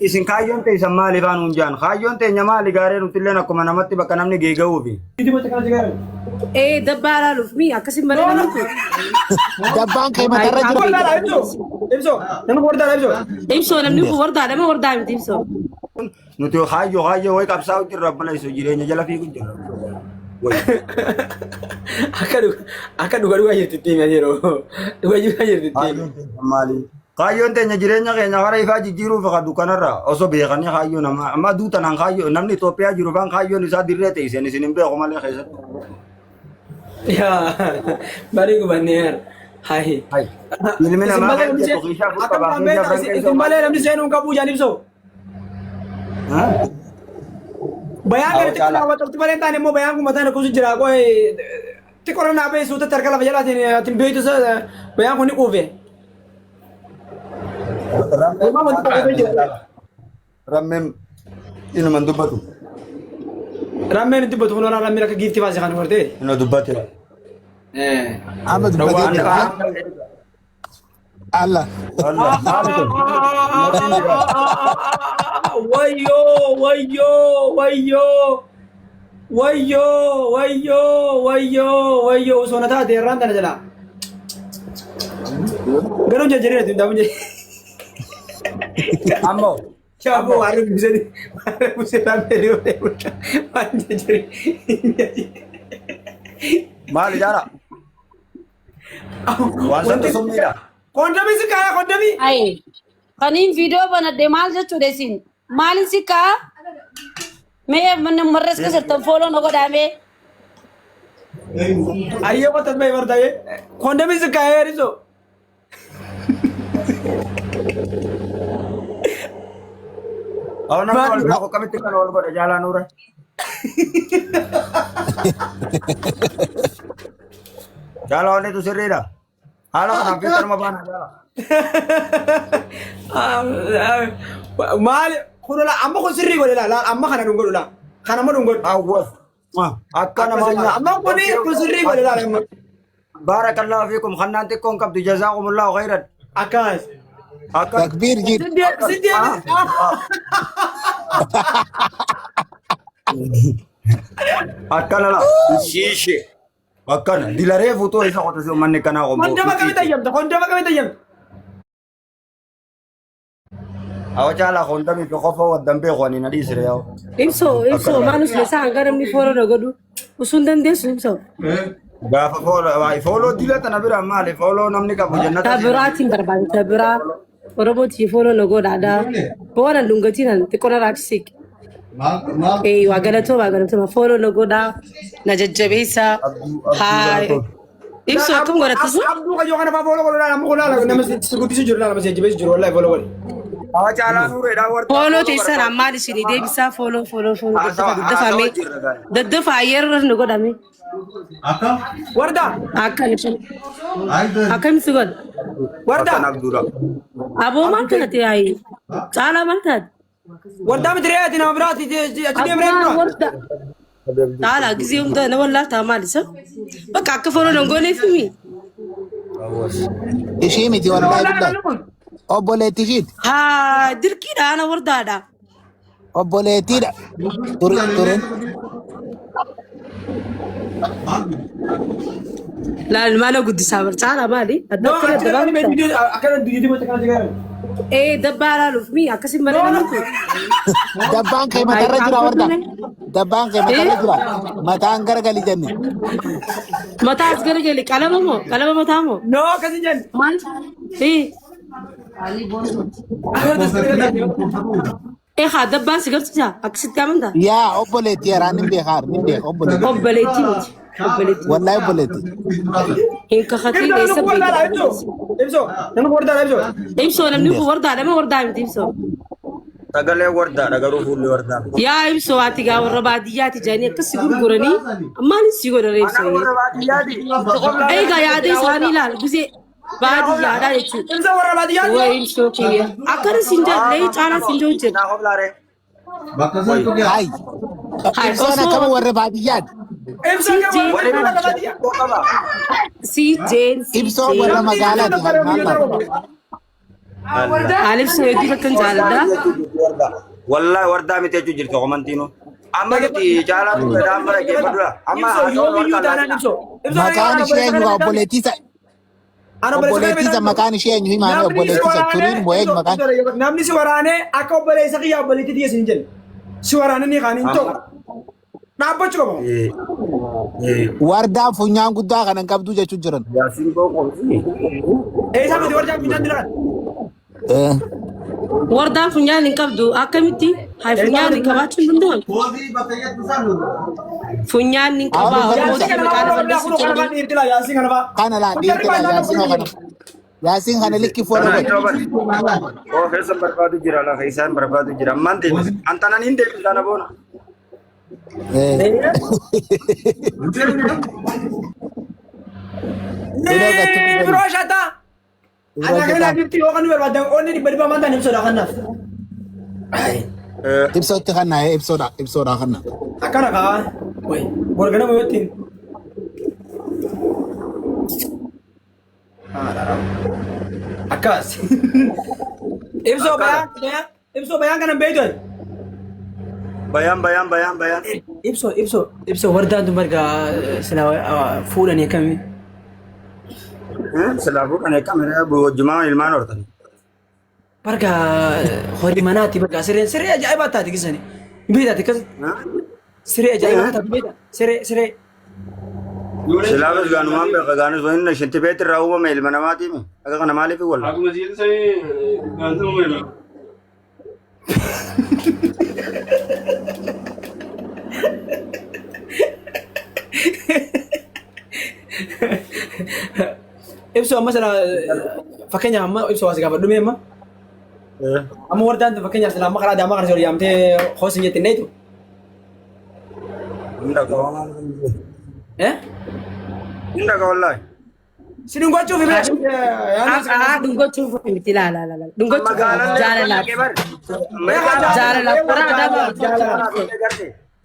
Isin kaayyoon teessan maali faan nuun jaan. Kaayyoon teenya maali gaaree nutilleen akkuma namatti bakka namni geega'uufi. Ee dabbaa ilaaluuf mi akkasin malee namni kun. Dabbaan kee matarra jira. Wardaadha ibso. Ibso. Namni kun wardaadha ibso. Ibsoo namni kun wardaadha moo wardaa miti ibsoo? Nuti kaayyoo kaayyoo wayi qabsaa'u jirra obboleessa jireenya jala fiigu jirra. Wayi. Akka dhuga dhugaa jirti itti himee yeroo. Dhuga dhugaa jirti itti hime. Kaayyoon teenya maali? Kaayyoon teenya jireenya keenya hara ifaa jijjiiruuf ka dukkanarra osoo beekanii kaayyoo namaa amma aduu tanaan kaayyoo namni Itoophiyaa jiru faan kaayyoon isaa dirree ta'e isin isin hin beeku malee keessatti. Yaa barii gubannee hayi. Hai. Ilmi Isin namaa malee kan namni jedhu seenuu keeshaa afur akkam qabaa ta'an keeshaa beektaa afran keessa isin malee namni seenuu hin qabu jaan ibsoo. Ha? Bayaan Awo kana xiqqoo caalaa. naa waxxalti malee hin taane immoo bayaan kun mataan lakkoofsi jira qoy xiqqoo naa ba'e suutatti harka lafa jalaatiin atiin beektu bayaan kun ni quufe. Uumaa wanti quufee jira. Rammeen inuma hin dubbatu. Rammeen hin dubbatu kun rammeen akka giiftii baase kan hortee. Inuma dubbate. Amma dubbatee jira. Allah. Allah. Maali kun? Wayyoo wayyoo wayyoo wayyoo wayyoo wayyoo wayyoo osoo na taate irraan tana jalaa. Garuu jajjarina ittiin daamu jee. Ammoo. Shaafoo waan buusee waan buusee raamee deemee waan jajjari. Maali jaala? Waan santu summiidha. Kondamii si kaaya kondamii. Ayi. Kaniin viidiyoo banadhe maal jechuudha isin? Maalin si kaa? Mee manni marrees keessattan fooloo na godhaa mee? Ayyee qotan bahee bartaa'ee. Kondamii si kaaya erisoo. Awo namni wal beeku akkamitti kan wal godha jaalaa nuura. Jaalaa wanni tu sirriidha. Haala kanaaf jecha nama baana jaalaa. Maali kun amma kun sirrii godhe laa amma kana dhungodhu laa kana amma dhungodhu. Awwas. Akka namaa nyaa. Amma kun kun sirrii godhe laa amma. Baarakallaahu fiikum kannaan xiqqoon qabdu jazaakumullahu khairan. Akkas. Akka Takbiir jir. Si deebise. Akkana laa. Shiishe. Akkana dilaree fuutoo isa qotu si uummanni kanaa qomoo. Kondama kamitti ayyamta? Kondama kamitti ayyamta? Awa caalaa kondamii fi qofa waddan beeku ani na dhiisire yaa'u. Ibsoo ibsoo maal usle isaa hanga namni fooloo na godhu usuu hin dandeessu ibsoo. Gaafa fooloo fooloo dila tana bira maali fooloo namni qabu jannata. Ta biraatiin barbaade ta biraa Oromootii fooloo na godhaadha. Boona dhungatiin an xiqqoo na raachisiq. Ee waa galatoo waa galatoo fooloo na godhaa na jajjabeessaa. Haa ibsoo akkam godhatta sun? Abduu kayyoo kana fa'aa fooloo godhu amma kun laala nama si guddisu jiru nama si jajjabeessu jiru wallahi fooloo godhi. Awa caalaa nuureedhaa warra. Fooloo teessan ammaan isinii deebisaa fooloo fooloo fooloo daddafa Haasawa daddafaa haasawa mee jirra gaari. daddafaa yeroo nu godhame Warda akka akkamitti godha warda Akkan abduudha. aboo maal taate ayi caalaa maal taate wardaa miti re'aati nama biraati achi deemree abbaa dura. warda caalaa gisee hunda nama laaltaa maal isa bakka akka fooloo nan gooneef mi Ishii miti wallahi billahi. Obboleetti ishiiti. haa dirqiidha ana wardaadha Obboleettiidha. Ture ture. Laal maala guddisaa bar caalaa maali? Adda No, akkana achi dabaa dhaqanii miti. viidiyoo akkana viidiyoo boca kana jiran. Ee dabbaa laaluuf mi akkasin malee namni kun. Dabbaan kee matarra jira warda. Dabbaan kee matarra jira. Mataan garagali jenne. Mataa as garagale qalama moo qalama mataa moo No, akkas hin jenne. maal? Ee ee haa dabbaan si garsiisa akkasitti amantaa? Yaa obboleettii yaraan hin beekaa hin beeka obboleettii. Obboleettii miti. Obboleettii. Wallahi obboleettii. Hin kakatiin Ibsoo eessa namni kun wardaadha beekta? ibsoo. Ibsoo namni kun wardaadha ibsoo. Ibsoo namni kun wardaadha moo wardaa miti ibsoo? Sagalee wardaadha garuu fuulli wardaa. Yaa ibsoo ati gaa warra baadiyyaati jedhanii akkas si gurguranii maaliif si godhan Anaa ibsoo? warra baadiyyaati. Egaa yaada isaanii ilaal gisee baadiyyaadha jechuudha. Ibsoo warra baadiyyaati. Way ibsoo kiyya. Akkana siin jedhe caalaa siin jedhu jedhe. Naa hoblaare. Hayi. Hayi Ibsaan osoo akkama warra baadiyyaati. Ibsoo kan warra baadiyyaa. si jeen si Ibsoo warra jeen. magaalaati. Maal taate? Ani ibsoo hedduu takkan jaaladha. Wallahi wardaa miti jechuu jirti komantiinu. Amma nuti caalaa turedha amma dhaggeeffadudha. Amma Ibsoo yoomiyyuu taanaan ibsoo. Ibsoo Maqaan ishee eenyu obboleettii isa Ana obboleessa kana obboleettii isa beektaa? maqaan ishee eenyu himaame Namni si obboleettii isa waraanee turiin moo eenyu maqaan namni si waraanee akka obboleessa kiyyaa obboleettii tiyya siin jedhe. Si waraanee ni kaaniin ta'u. Dhaabbachuu qaba. Wardaan funyaan guddaa kana hin qabdu jechuun jiran. Yaasiin koo qomsi. Eessaa miti warjaan funyaan dilaan. Eh. Wardaan funyaan hin qabdu akkamitti? Hay funyaan hin qabaachuu hin danda'an. Funyaan hin qabaa Haa, Oromoo Yaasiin kana maqaa fa'aa nama waldaa balleessu kunoo kana fa'aa jedhanii. dhiirti laa yaasiin kana fa'aa. Kana laa dhiirti laa yaasiin kana. Yaasiin kana likki fooloo Tana godhe. yoo bari. Oo keessan barbaadu jira lafa isaan barbaadu jira. Ammaan deebisa. Antanan hin deebisa na boona. Eh. Biroo shataa. Ibro Ana kana jedhaa. bifti yoo kan barbaadan onni dhibba dhibba maanta ibsoodha kanaaf. Ibsootti kanna ibsoodha ibsoodha kanna. Akkana kaa. Wayi borganama yoo ittiin. Akkas. Ibsoo bayaan bayaan ibsoo bayaan kana beektu. Bayaan bayaan bayaan bayaan. Ibsoo ibsoo ibsoo wardaan tun barga sila fuudhanii akkamii. Silaa fuudhan kamera wajjumaa ilmaan hortanii. Barga horii manaati barga sireen siree ajaa'ibaa taate kisani. Beektaati akkas siree ajaa'ibaa taate beekta siree siree. Silaafis gaanumaan beeka gaanus wanni shinti beetti irraa uumame ilma namaatiimi. Akka kana maaliif walla? Akkuma sitti sanii gaansa uumame. Ibsu amma sana fakkeenyaaf amma ibsu waa si gaafadhu mee amma. Amma wardaan tun fakkeenyaaf sila amma karaa adaamaa kana si ol yaamtee hoos hin jettin dheetu. Hunda qaba. Eh? Hunda qaba wallaahi. Si dhungachuuf Haa dhungachuuf miti laa laa laa dhungachuuf Magaalallee jaalalaaf. Jaalalaaf karaa adaamaa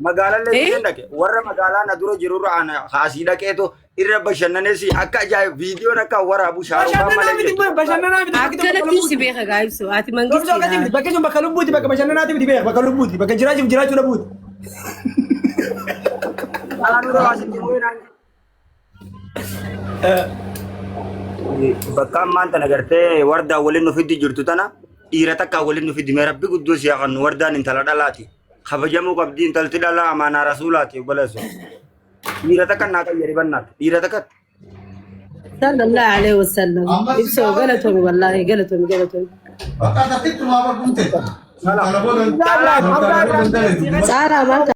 Magaalallee hin dhaqe warra magaalaa na dura jirurra ana haasii dhaqeetu irra bashannanees akka ajaa'ib viidiyoon akka waraabu shaarubaa malee jettu. Bashannanaa miti Akkanatti si beeka gaa ibsu ati Gorsa akkasii miti mangistiidha. bakki sun bakka lubbuuti bakka bashannanaati miti beek bakka lubbuuti bakka jiraachuuf jiraachuu dhabuuti. Bakka ammaan tana gartee wardaa waliin nu fiddi jirtu tana dhiira takkaa waliin nu fiddi mee rabbi guddoo si haa kennu wardaan intala dhalaati. Kabajamuu qabdi intalti dhalaa amaanaa rasuulaati obboleesso. Dhiira takka naa qayyari bannaati dhiira takka. Sallallahu alaihi wasallam. Ibsoo galatoomi wallaahi galatoomi galatoomi. Bakka takkitti maa barkumte. Kana booda Caalaa maal